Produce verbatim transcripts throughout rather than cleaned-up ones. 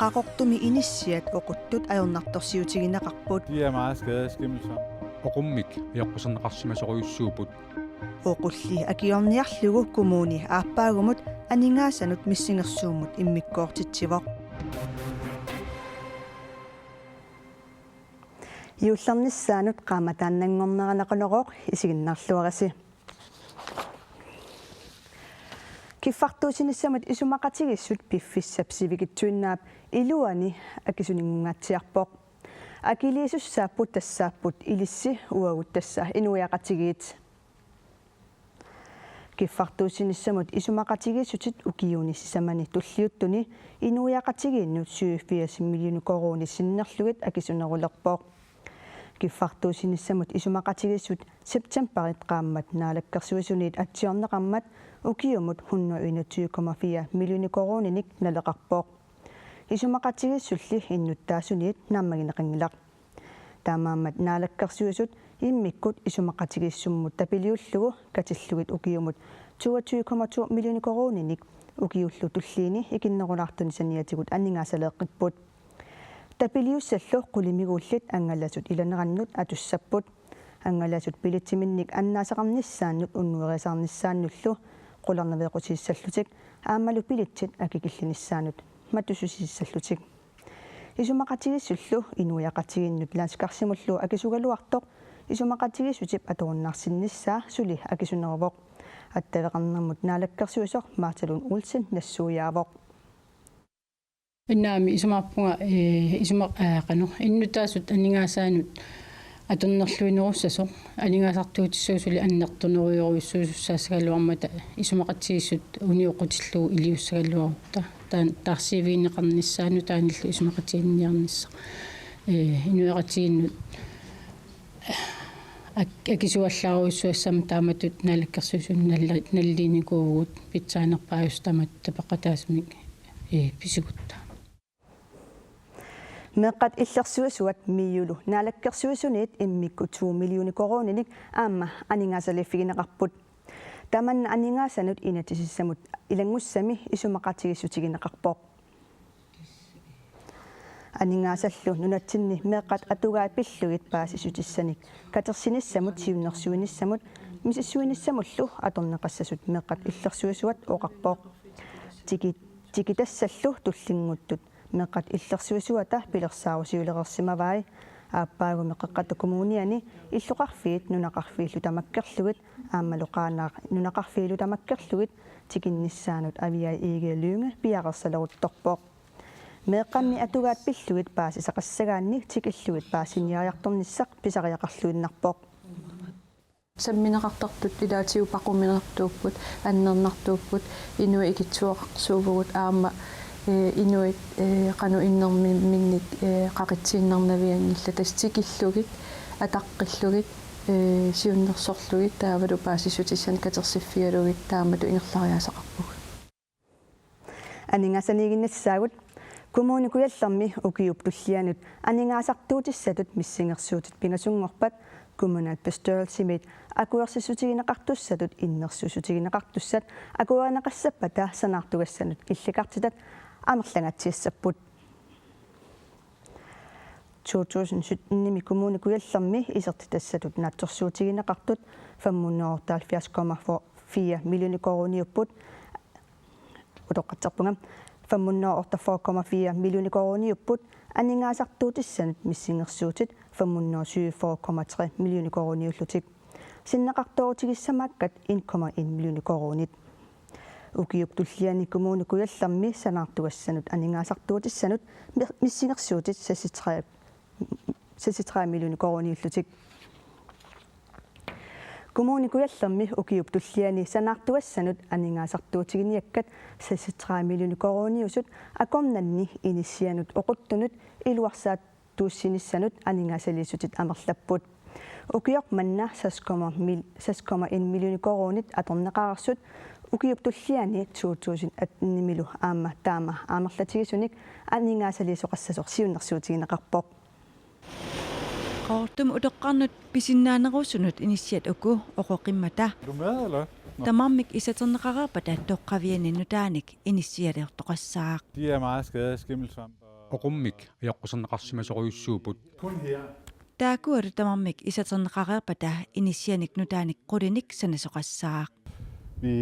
Qaqortumi inissiat oquttut ajornartorsiutigineqarput. De er meget skadeskimmelsvampe. Oqummik ajoquserneqarsimasorujussuupput. Oqulli akiorniarlugu kommuni aappaagumut aningaasanut missingersuummut immikkoortitsivoq. Juullernissaanut qaammataannanngornera naqonerooq isiginnaarluarisi. Kiffartuussinissamut isumaqatigiissut piffissap sivikitsuinnaap iluani akisuninngunngatsiarpoq. Akiliisussaapput tassaapput ilissi uagut tassa inuiaqatigiit. Kiffartuussinissamut isumaqatigiissutit ukiuni sisamani tulliuttuni inuiaqatigiinnut syvogfirs millioner koruunit sinnerlugit akisunerulerpoq. Kiffartuussinissamut isumaqatigiissut septemberit qaammat Naalakkersuisuniit atsiorneqarmat ukiumut hundrede enogtyve komma fire millioner koruuninik naleqarpoq. Isumaqatigiissulli innuttaasuniit naammagineqanngilaq. Taamaammat Naalakkersuisut immikkut isumaqatigiissummut tapiliullugu katillugit ukiumut toogtyve komma to millioner koruuninik ukiullu tulliini ikinnerulaartuni saniatigut aningaasaleeqqipput. Tapiliussallu qulimiguullit angalasut ilanerannut atussapput. Angalasut bilitsiminnik annaasaqarnissaannut unnueriasaarnissaannullu qularnaveeqqusiissallutik aammalu bilitsit akikillinissaannut matussusiissallutik. Isumaqatigiissullu inuiaqatigiinnut landskarsimullu akisugaluartoq isumaqatigiissutip atorunnaarsinnissaa suli akisuneruvoq. Attaveqarnermut naalakkersuisoq Martha Lund Olsen nassuiaavoq. Innaami isumaqarpunga, eh, isuma-, eh, qanoq, innuttaasut aningaasaannut atornerluinerussasoq, aningaasartuutissasoq suli annertunerujorujussuusussaassagaluarmata isumaqatigiissut unioqqutillugu iliussagaluarutta. Taan-, taarsiivigineqarnissaanut taannalu isumaqatiginninniarnissaq. Eh, inuiaqatigiinnut ak-, akisuallaarujussuassammat taamatut naalakkersuisuni nalli-, naliliinikuuvugut pitsaanerpaajusut taamatut tapeqqutaasumik, eh, pisigutta. Meeqqat illersuisuat MIO-lu naalakkersuisuniit immikkut to millioner koruuninik aamma aningaasaliiffigineqarput. Tamanna aningaasanut inatsisissamut ilanngussami isumaqatigiissutigineqarpoq. Aningaasallu nunatsinni meeqqat atugaat pillugit paasissutissanik katersinissamut, siunnersuinissamut misissuinissamullu atorneqassasut meeqqat illersuisuat oqarpoq. Tiki-, tikitassallu tullinnguttut meeqqat illersuisuata pilersaarusiulereersimavai. Aappaagumi Qeqqata Kommuniani illoqarfiit nunaqarfiillu tamakkerlugit aammalu Qaanaaq nunaqarfiillu tamakkerlugit tikinnissaanut Aviaja Egede Lynge piareersaleruttorpoq. Meeqqanni atugaat pillugit paasisaqassagaanni tikillugit paasiniariartornissaq pisariaqarluinnarpoq. Sammineqartartut ilaatigut paquminertuupput, annernartuupput, inuit ikittuaqarsuuvugut aamma, eh, inuit, eh, qanoq innermimminnik, eh, qaqitsiinnarnavianngillat, tassa tikillugit, ataqqillugit, eh, siunnersorlugit taavalu paasissutissanik katersiffigalugit taamatut ingerlariaaseqarpugut. Aningaasaniiginnissaagut. Kommune Kujallermi ukiup tullianut aningaasartuutissatut missingersuutit pingasunngorpat kommunalbestyrelsimiit akuersissutigineqartussatut innersuussutigineqartussat akuerineqassappata sanaartugassanut illikartitat amerlangaatsiassapput. To tusind sytten-imi Kommune Kujallermi isertitassatut naatsorsuutigineqartut fem hundrede otteoghalvfjerds komma fire millioner koruuniupput, utoqqatserpunga, fem hundrede otteogfyrre komma fire millioner koruuniupput, aningaasartuutissanut missingersuutit fem hundrede syvogfyrre komma tre millioner koruuniullutik. Sinneqartoorutigissamaakkat en komma en millioner koruunit. Ukiup tulliani Kommune Kujallermi sanaartugassanut aningaasartuutissanut mi-, missingersuutit seksogtredive, seksogtredive millioner koruuniullutik. Kommune Kujallermi ukiup tulliani sanaartugassanut aningaasartuutiginiakkat seksogtredive millioner koruuniusut akornanni inissianut oquttunut iluarsaat- tuussinissanut aningaasaliissutit amerlapput. Ukioq manna seks komma en millioner koruunit atorneqareersut ukiup tulliani to tusind atten-imilu aamma taama amerlatigisunik aningaasaliisoqassasoq siunnersuutigineqarpoq. Qaqortumi utoqqarnut pisinnaanerusunut inissiat uku oqoqimmata. Du med, eller? Nå. Tamarmik isaterneqareerpata toqqaviani nutaanik inissialiortoqassaaq. De er meget skadeskimmelsvampe. oqummik ajoquserneqarsimasorujussuupput. Taakualu tamarmik isaterneqareerpata inissianik nutaanik qulinik sanasoqassaaq. Vi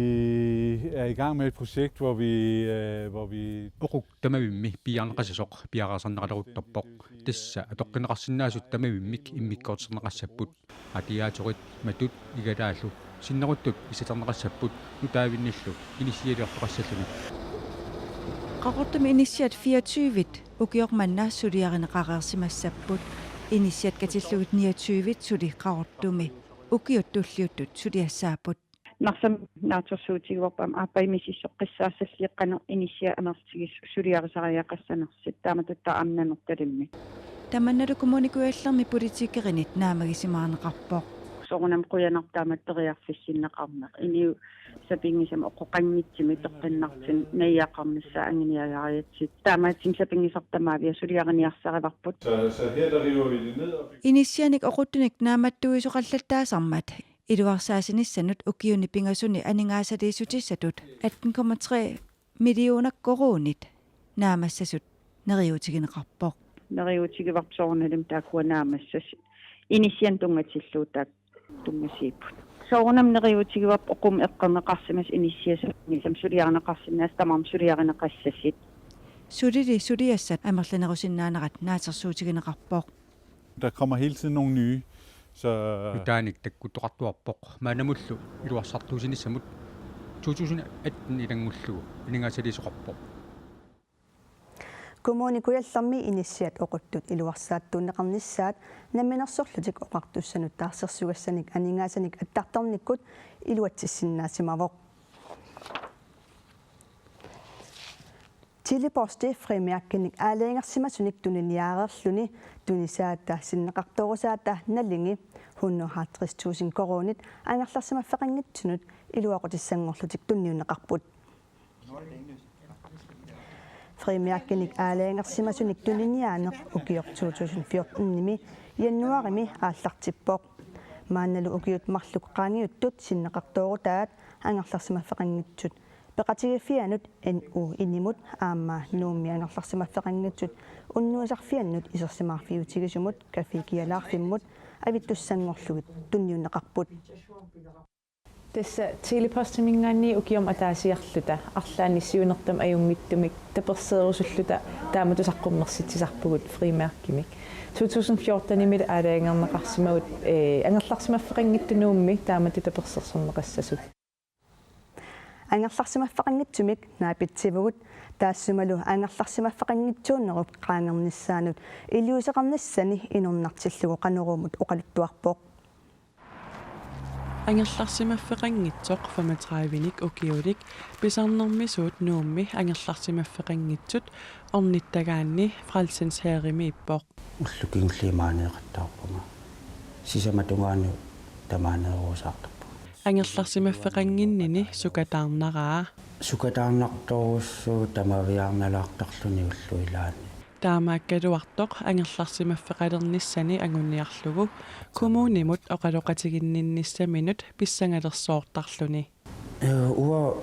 er i gang med et projekt, hvor vi, øh, hvor vi Oquk tamavimmi piiarneqassasoq piareersarneqaleruttorpoq. Tassa atoqqinneqarsinnaasut tamavimmik immikkoortinneqassapput. Atiaatsorit, matut igalaallu sinneruttut isaterneqassapput nutaavinnillu inissialiortoqassalluni. Qaqortumi inissiat fireogtyve ukioq manna suliarineqareersimassapput. Inissiat katillugit niogtyve suli Qaqortumi ukiut tulliuttut suliassaapput. Narsam naatsorsuutigivarput aamma aappaa misissoqqissaassalli qanoq inissiat amerlatigisut suliarisariaqassanersut taamatut aamma nanortalimmi. Tamannalu Kommune Kujallermi politikerinit naammagisimaarneqarpoq. Soorunami qujanartumik periarfissinneqarneq. Inuit sapinngisamik oqoqanngitsumik peqqinnartumik najugaqarnissaat anguniagariartut. Taamaattumik sapinngisartut tamaaviat suliariniarsarivarput. Så, så her der river vi det ned og Inissianik oquttunik naammattuisoqallattaasarmat iluarsaasinissanut ukiuni pingasuni aningaasaliissutissatut atten komma tre millioner koruunit naammassasut neriuutigineqarpoq. Neriuutigivarput soorunalimi taakkua naammassasut inissianik tunngatillugu taakku tunngasuupput. Soorunami neriuutigivarput oqummik eqqorneqarsimasut inissiat sapinngisamik suliarineqarsinnaasut tamarmik suliarineqassasut. Sulili suliassat amerlanerusinnaanerat naatsorsuutigineqarpoq. Der kommer hele tiden nogle nye, så Nutaanik takkuttoqartuarpoq maannamullu iluarsartuussinissamut to tusind atten ilanngullugu aningaasaliisoqarpoq. Kommune Kujallermi inissiat oquttut iluarsaattuunneqarnissaat Namminersorlutik Oqartussanut taarsersugassanik aningaasanik attartornikkut iluatsissinnaasimavoq. Tele-Posti frimærkinik aalajangersimasunik tuniniaareerluni tunisaata sinneqartoorusaata nalingi hundrede og halvtreds tusind koruunit angerlarsimaffeqanngitsunut iluaqutissanngorlutik tunniunneqarput. Frimærkinik aalajangersimasunik tuniniaaneq ukioq to tusind fjortenimi januarimi aallartippoq. Maannalu ukiut marluk qaangiuttut sinneqartoorutaat angerlarsimaffeqanngitsut peqatigiiffianut N U-inimut aamma Nuummi angerlarsimaffeqanngitsut unnuisarfiannut isersimaarfiutigisumut kaffikialaarfimmut avittussanngorlugit tunniunneqarput. Tassa Tele-Postiminngaanniit ukiormut ataasiarluta arlaannik siunertamik ajunngitsumik taperseerusulluta taamatut saqqummersitsisarpugut frimærkimik. To tusind fjortenimi aalajangerneqarsimagut, eh, angerlarsimaffeqanngitsut Nuummi taamatut tapersersorneqassasut. Angerlarsimaffeqanngitsumik naapitsivugut taassumalu angerlarsimaffeqanngitsuunerup qaangernissaanut iliuuseqarnissani inornartillugu Qanorooq-mut oqaluttuarpoq. Angerlarsimaffeqanngitsoq femogtredivenik ukiulik pisarnermisuut Nuummi angerlarsimaffeqanngitsut ornittagaanni Frelsens Hærimiippoq. Ullup kingulliit maaniiqattaarpunga. Sisamat tungaanut tamaaneerusaartarpunga. Angerlarsimaffeqannginnini sukataarnaraa. Sukataarnartorujussuuvoq tamaviaarnalaartarluni ullut ilaanni. Taamaakkaluartoq angerlarsimaffeqalernissani anguniarlugu kommunimut oqaloqatiginninnissaminut pissangalersoortarluni. Ee, uanga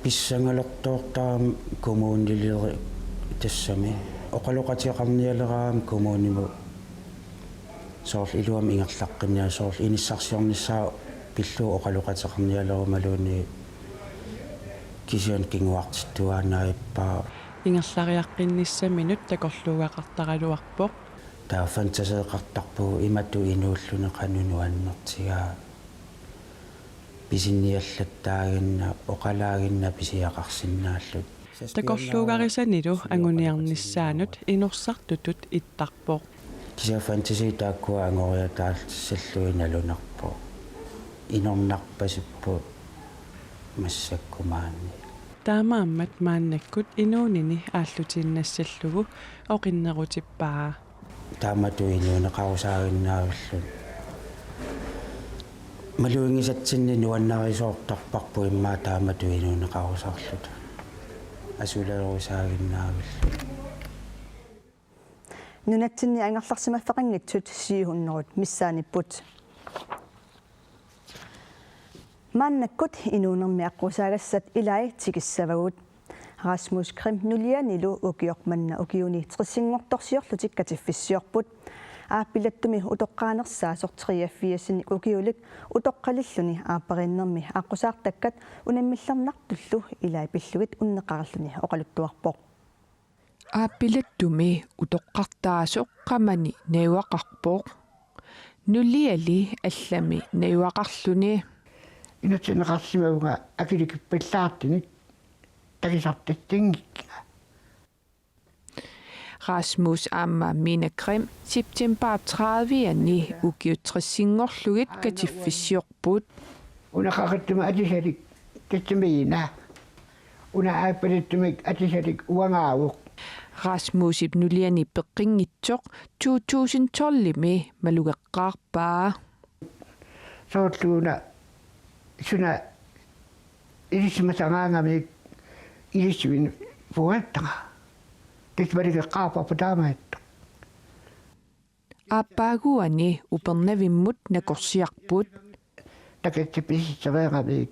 pissangalertoortarami kommunileriarlunga tassami oqaloqateqarnialeraangama kommunimut soorlu iluamik ingerlaqqinniarlugu soorlu inissarsiornissaa pillugu oqaloqateqarnialerumaluunniit kisianni kinguartittuaannarpara. Ingerlariaqqinnissaminut takorluugaqartaraluarpoq. Taava fantaseeqartarpugut imatut inuulluni qanoq nuannertigaa pisinniallattaaginnaq oqalaaginnaq pisiaqarsinnaalluta. Takorluugarisanilu anguniarnissaanut inorsartutut ittarpoq. Kisianni fantasi taakkua angoriataallugu nalunarpoq. Inornarpasippoq massakkut maani. Taamaammat maannakkut inuunini aallutiinnassallugu oqinnerutippaa. Taamatut inuuneqarusaaginnavilluni. Maluginngisatsinni nuannarisoortarparput immaqa taamatut inuuneqarusaarluta. Asulerusaaginnavilluni. Nunatsinni angerlarsimaffeqanngitsut syv hundrede missaaniipput. Maannakkut inuunermi aqqusaagassat ilai tikissavagut. Rasmus Krim nulianilu ukioq manna ukiuni tressinngortorsiorlutik katiffissiorput. Aappilattumi utoqqaanersaasoq treogfirsinik ukiulik utoqqalilluni aappariinnermi aqqusaartakkat unammillernartullu ilai pillugit unneqqarilluni oqaluttuarpoq. Aappilattumi utoqqartaasoq qamani najugaqarpoq. Nuliali allami najugaqarluni. Inutsineqarsimavunga akilikippallaartunik tagisartassanngikkiga. Rasmus aamma Mina Krim september tredive-ani ukiut tressinngorlugit katiffissiorput. Una qaqattuma atisalik tassamiina. Una aappalattumi atisalik uangaavoq. Rasmusip nuliani peqqinngitsoq to tusind tolv-imi malugeqqaarpaa. Soorlu una suna ilisimasaraangamik ilisivin puugattara. Tassa malugeqqaarparput taamaattoq. Aappaaguani Upernavimmut nakorsiarput. Takussippisissereeramik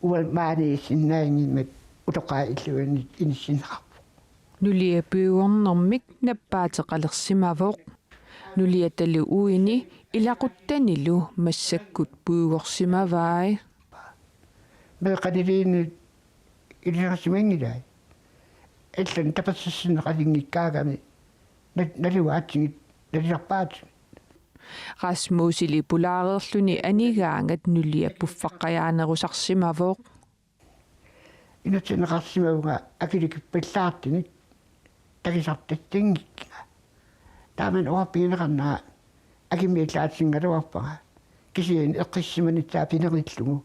uanga maaniissinnaanngimmat utoqqaat illuanni inissinneqarpoq. Nulia puigornermik nappaateqalersimavoq. Nuliatalu uini ilaquttanilu massakkut puigorsimavai. Meeqqaniliinnut ilisarisimanngilai. Illan tapersersinneqalinngikkaangami nat-, nalugaatsigit, nalisarpaatsigit. Rasmusili pulaareerluni anigaangat nulia puffaqqajaanerusarsimavoq. Inutsineqarsimavunga akilikippallaartunik tagisartassanngikkiga. Taamani oqarfigineqarnera akimmiillaatigigaluarpara. Kisianni eqqissisimanissaa pinerillugu.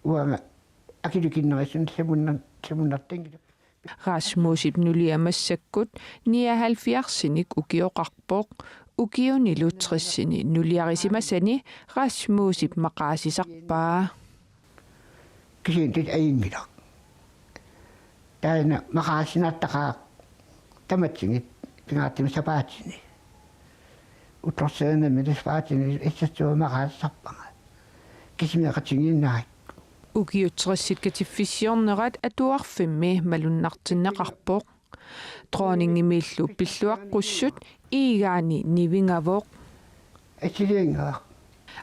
Uanga akilikinnerusumik samunnar-, samunnartanngilaq. Rasmusip nulia massakkut nioghalvfjerdsinik ukioqarpoq. Ukiunilu tressini nuliarisimasani Rasmusip maqaasisarpaa. Kisianni tassa ajunngilaq. Taanna maqaasinartaqaaq tamatsigit pingaartumik sapaatini. Ullorsiornermini sapaatini assersuut maqaasisarpara. Kisimiiqatigiinnarakku. Ukiut tressit katiffissiornerat atuarfimmi malunnartinneqarpoq. Dronningimiillu pilluaqqussut Egeani nivingavoq. Assilianngilaq.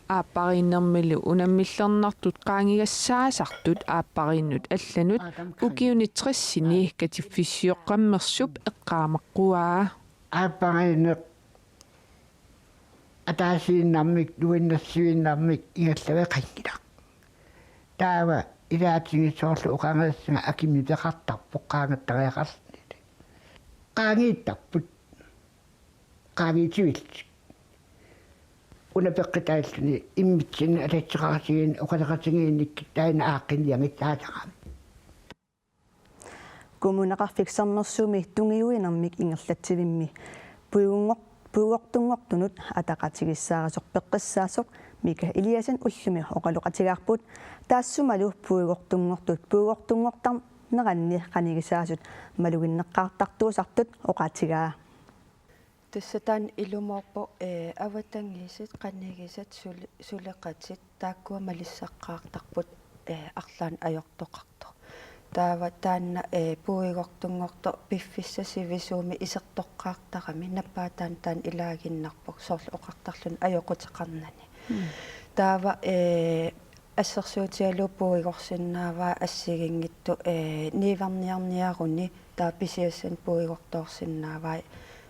Aappariinnermilu unammillernartut qaangigassaasartut aappariinnut allanut ukiuni tressini katiffissiornermik eqqaamaqquaa. Aappariinneq ataasiinnarmik, nuannersuinnarmik ingerlaveqanngilaq. Taava ilaatigut soorlu oqareersunga akimmi peqartarpoq qaangertariaqarluni. Qaangiittarput. Qaangiitivillutik. Una peqqutaalluni immitsinnut ataatseqaratigiinni oqaloqatigiinnikkut taanna aaqqinniarnissaasarami. Kommuneqarfik Sermersuumi tungiuinermik ingerlatsivimmi puigunngor-, puigortunngortunut ataqatigiissaarisoq peqqissaasoq Mika Eliasen ullumi oqaloqatigaarput, taassumalu puigortunngortut puigortunngortarneranni qanigisaasut maluginneqqaartartuusartut oqaatigaa. Tassa taanna ilumoorpoq, ee, avatangiisit, qanigisat, sule-, suleqatit, taakkua malissaqqaartarput, ee, arlaannik ajortoqartoq. Taava taanna, ee, puigortunngortoq piffissaq sivisuumik isertoqqaartarami, nappaataani taanna ilaaginnarpoq, soorlu oqartarluni ajoquteqarnani. Mm. Taava, ee, assersuutigalugu puigorsinnaavaa assigiinngitsut, ee, niuerniarniaruni taava pisiassanik puigortoorsinnaavai,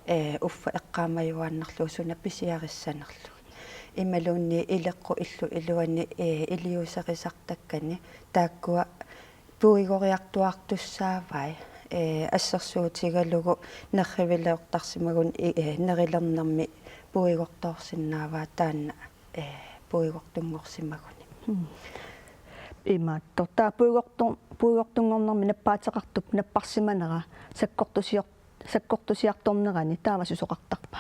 ee, uffa eqqaamajuaannarlugu suna pisiarissanerlugit. Imaluunniit ileqqut illup iluani, ee, iliuuserisartakkani taakkua puigoriartuartussaavai, ee, assersuutigalugu nerriviliortarsimaguni, ee, nerilernermi puigortoorsinnaavaa taanna, ee, puigortunngorsimaguni. Hmm. Imaattoq. Taava puigortu-, puigortunngornermi nappaateqartup napparsimanera sakkortusior-, sakkortusiartornerani taava susoqartarpa?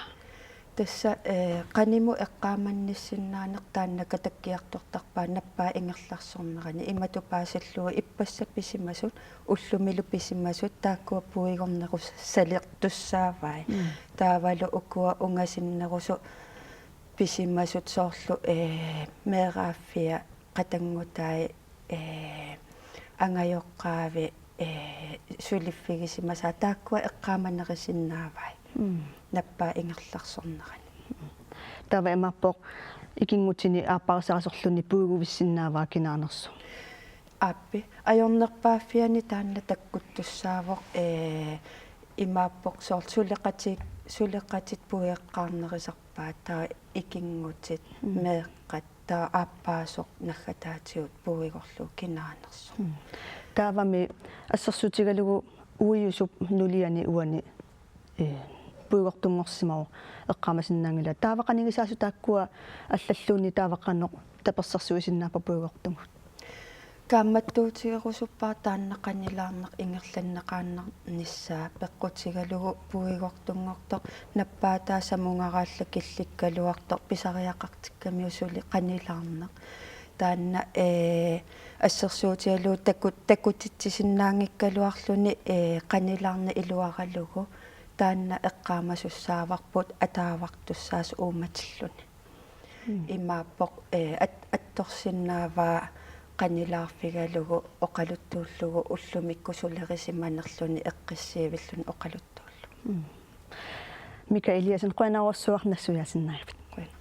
Tassa, ee, qanimut eqqaamannissinnaaneq taanna katakkiartortarpaa nappaat ingerlaarsornerani, imatut paasillugu ippassaq pisimasut, ullumilu pisimasut, taakkua puigornerusalertussaavai. Mm. Taavalu ukua ungasinnerusut pisimasut soorlu, ee, meeraaffia, qatanngutai, ee, angajoqqaavi, ee, suliffigisimasaat taakkua eqqaamanerusinnaavai. Mm. Nappaat ingerlaarsornerani. Taava imaappoq ikinngutini aapparisaasorluni puiguvissinnaavaa kinaanersoq? Aappi, ajornerpaaffiani taanna takkuttussaavoq, ee, imaappoq soorlu suleqati-, suleqatit puigeqqaarnerusarpaat, taava ikinngutit, mm, meeqqat, taava aappaasoq naggataatigut puigorlugu kinaanersoq. Mm. Taavami assersuutigalugu uiusup nuliani uani, ee, puigortunngorsimavoq eqqaamasinnaanngilaa. Taava qanigisaasut taakkua allalluunniit taava qanoq tapersersuisinnaappat puigortugut? Kaammattuutigerusuppara taanna qanilaarneq ingerlanneqaannarnissaa, peqqutigalugu puigortunngortoq, nappaataa samungaraallu killikkaluartoq, pisariaqartikkamiuk suli qanilaarneq. Taanna, ee, assersuutigalugu taku-, takutitsisinnaanngikkaluarluni, ee, qanilaarneq iluaralugu taanna eqqaamasussaavarput ataavartussaasoq uummatilluni. Mm. Imaappoq, ee, at-, attorsinnaavaa qanilaarfigalugu oqaluttuullugu ullumikkut sulerisimanerluni eqqissiivilluni oqaluttuullugu. Mm. Mika Eliasen, qujanarsuaq nassuiaasinnaagavit. Qujanaq.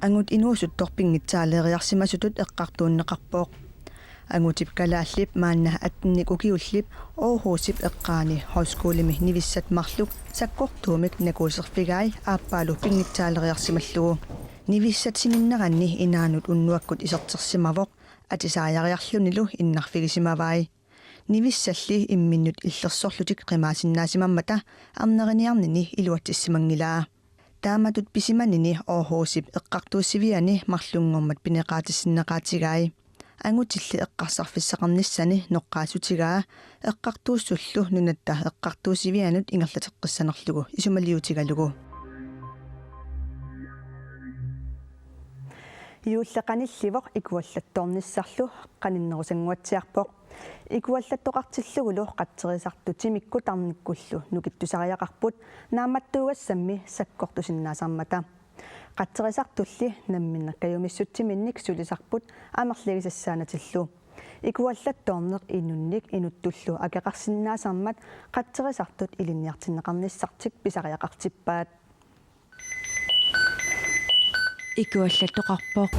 Angut inuusuttoq pinngitsaaleriarsimasutut eqqartuunneqarpoq. Angutip kalaallip maanna attennik ukiullip Aarhusip eqqaani højskolemi nivissat marluk sakkortuumik nakuuserfigai aappaalu pinngitsaaleriarsimallugu. Nivissat sininneranni inaannut unnuakkut isertersimavoq, atisaajariarlunilu innarfigisimavai. Nivissalli imminnut illersorlutik qimaasinnaasimammata arneriniarnini iluatsissimanngilaa. Taamatut pisimanini Aarhusip eqqartuussiviani marlunngormat pineqaatissinneqaatigai. Angutilli eqqarsarfissaqarnissani noqqaassutigaa eqqartuussullu nunatta eqqartuussivianut ingerlateqqissanerlugu isumaliutigalugu. Juulli qanillivoq ikuallattoornissarlu qaninnerusannguatsiarpoq. Ikuallattoqartillugulu qatserisartut timikkut tarnikkullu nukittusariaqarput naammattuugassammi sakkortusinnaasarmata. Qatserisartulli namminneq kajumissutsiminnik sulisarput amerligisassaanatillu. Ikuallattoorneq inunnik inuttullu akeqarsinnaasarmat qatserisartut ilinniartinneqarnissartik pisariaqartippaat. Ikuallattoqarpoq.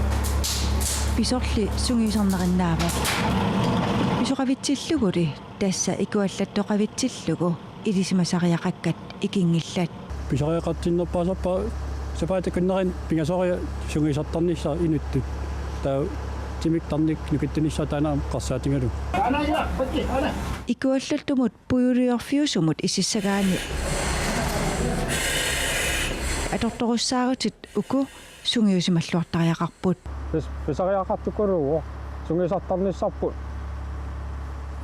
Pisorli sungiusarnerinnaavoq. Pisoqavitsilluguli tassa ikuallattoqavitsillugu ilisimasariaqakkat ikinngillat. Pisariaqartinnerpaasarpara sapaatip akunnerini pingasoriarlunga sungiusartarnissaa inuttut. Taava timikkut tarnikkut nukittunissaa taanna aamma eqqarsaatigalugu. Ikuallattumut puiuliorfiusumut isissagaanni atortorussaarutit uku sungiusimalluartariaqarput. Pis-, pisariaqartukuluuvoq, sungiusartarnissarput.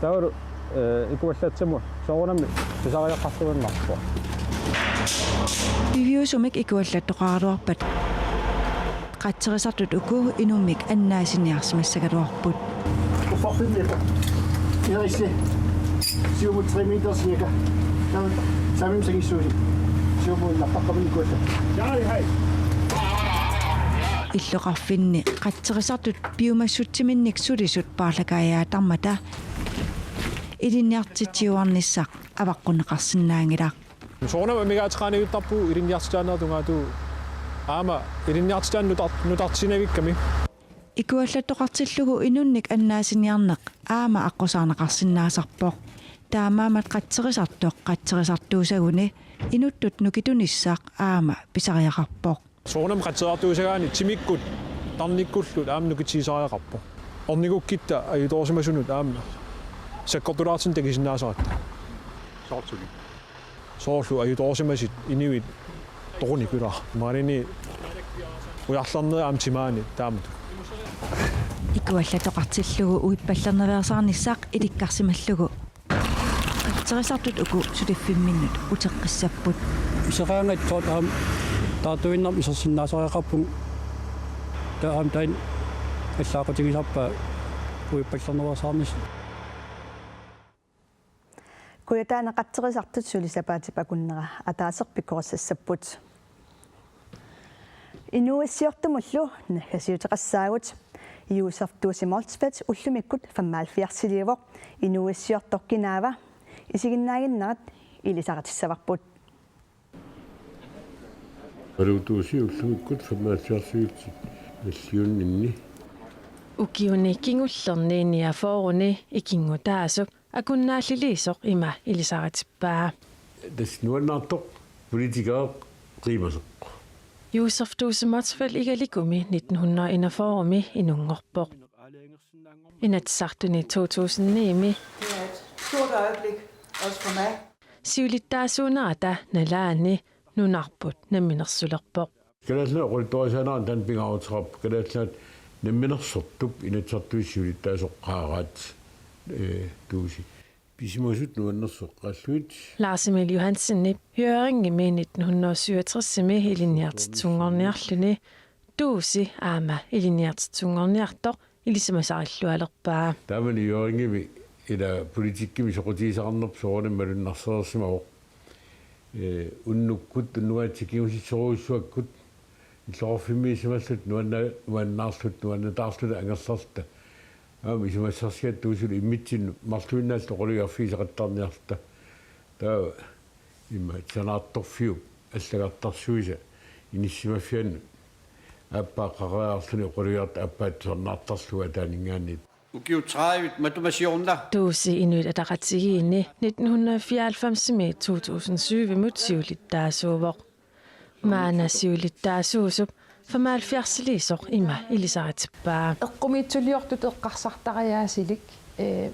Taavalu, ee, ikuallatsimut soorunami pisariaqartuinnarpoq. Piviusumik ikuallattoqaraluarpat qatserisartut uku inummik annaasiniarsimassagaluarput. Uffarfimmi. Irissi. Siumut tre meter cirka. Taava saamimmi sangissuusi. Siumut nappaqqamun ikuallat. Illoqarfinni qatserisartut piumassutsiminnik sulisut paarlakaajaattarmata ilinniartitsiuarnissaq avaqqunneqarsinnaanngilaq. Soorunami amigaateqaannavittarpugut ilinniartitaanerup tungaatigut aamma ilinniartitaaneq nutar-, nutartitsinavikkami. Ikuallattoqartillugu inunnik annaasiniarneq aamma aqqusaarneqarsinnaasarpoq. Taamaammat qatserisartoq qatserisartuusaguni inuttut nukitunissaq aamma pisariaqarpoq. Soorunami qatserisartuusagaanni timikkut tarnikkullu aamma nukittuusariaqarpoq. Ornigukkitta ajutoorsimasunut aamma sakkortulaartunik takusinnaasaratta. Soorlu ajutoorsimasut inuit toqunikulaaq. Maanini ujarlernerit aamma timaani taamatut. Ikuallattoqartillugu uippallernaveersaarnissaq ilikkarsimallugu. Qatserisartut uku suliffimminnut uteqqissapput. Iseraangat soorlu aamma taartuinnarmik isersinnaasariaqarpugut. Taava aamma taanna allaaqutigisarpaa uippallernaveersaarnissaq. Kujataani qatserisartut suli sapaatip akunnera ataaseq pikkorissassapput. Inuuissiortumullu naggasiuteqassaagut. Josef Duusi Motzfeldt ullumikkut femoghalvfjerdsiliuvoq. Inuuissiortoq kinaava isiginnaaginnarat ilisaritissavarput. Paluutuusi ullumikkut femoghalvfjerdsiliuvoq nalliunninni. Ukiuni kingullerni niogfyrreni ikinngutaasup akunnaalliliisoq ima ilisaritippaa. Tassa nuannaartoq politikereq qiimasoq. Josef Duusi Motzfeldt Igalikumi nitten hundrede enogfyrremi inunngorpoq. Inatsisartuni to tusind ni-mi Det er et stort øjeblik, også for mig. Siulittaasuunerata nalaani nunarput namminersulerpoq. Kalaallit Nunaat oqaluttuarisaanera taanna pingaaruteqarpoq, Kalaallit Nunaat namminersortup Inatsisartuni siulittaasoqaaraat, eh, Duusi. Pisimasut nuannersoqqaallugit. Lars Emil Johansenip Hjørringimi nitten hundrede syvogtresimi ilinniartitsisunngorniarluni Duusi aamma ilinniartitsisunngorniartoq ilisimasarillualerpaa. Taamani Hjørringimi ila politikkimi soqutigisaqarnerput soorunami malunnarsereersimavoq. Eh, unnukkut, unnuatsikkut kingusissorujussuakkut illoqarfimmiissimalluta nuanna-, nuannaarluta, nuannataarluta angerlarluta. Aamma isumassarsiat Duusilu immitsinnut marluinnaalluta oqalugiarfigisaqattaarniarluta. Taava immaqa sanaartorfiup allagartarsuisa inissimaffiannut aappaa qaqeriarluni oqalugiartut aappaat tusarnaartarlugu ataaninngaanniit. Ukiut tredive matuma siorna. Duusi Inuit Ataqatigiinni nitten hundrede fireoghalvfemsimi to tusind syvimut siulittaasuuvoq. Maanna siulittaasuusup femoghalvfjerdsiliisoq ima ilisaritippaa. Eqqumiitsuliortutut eqqarsartariaasilik, eh,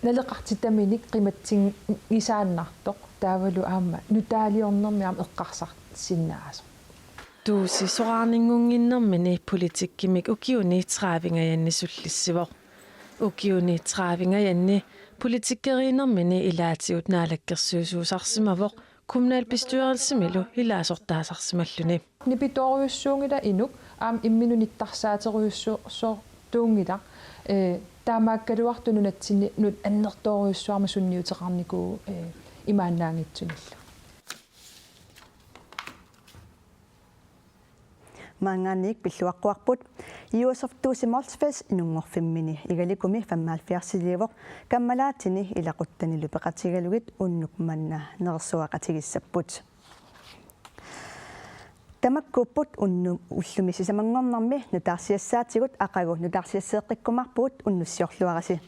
naleqartitaminik qimatsinngisaannartoq taavalu aamma nutaaliornermi aamma eqqarsarsinnaasoq. Duusi soraarninngunnginnermini politikkimik ukiuni tredivengajanni sullissivoq. Ukiuni tredivengajanni politikkeriinnermini ilaatigut naalakkersuisuusarsimavoq kommunalbestyrelsimilu ilaasortaasarsimalluni. Nipitoorujussuunngilaq inuk aamma imminut nittarsaaterujussuartuunngilaq, eh, taamaakkaluartoq nunatsinni nunat annertoorujussuarmik sunniuteqarnikuuvoq, eh, imaannaanngitsunillu. Maanngaanniit pilluaqquarput. Josef Duusi Motzfeldt inunngorfimmini Igalikumi femoghalvfjerdsiliuvoq, kammalaatsini ilaquttanilu peqatigalugit unnuk manna nerersuaqatigissapput. Tamakkuupput unnuk ullumi sisamanngornermi nutaarsiassaatigut, aqagu nutaarsiasseeqqikkumaarpugut, unnussiorluarisi.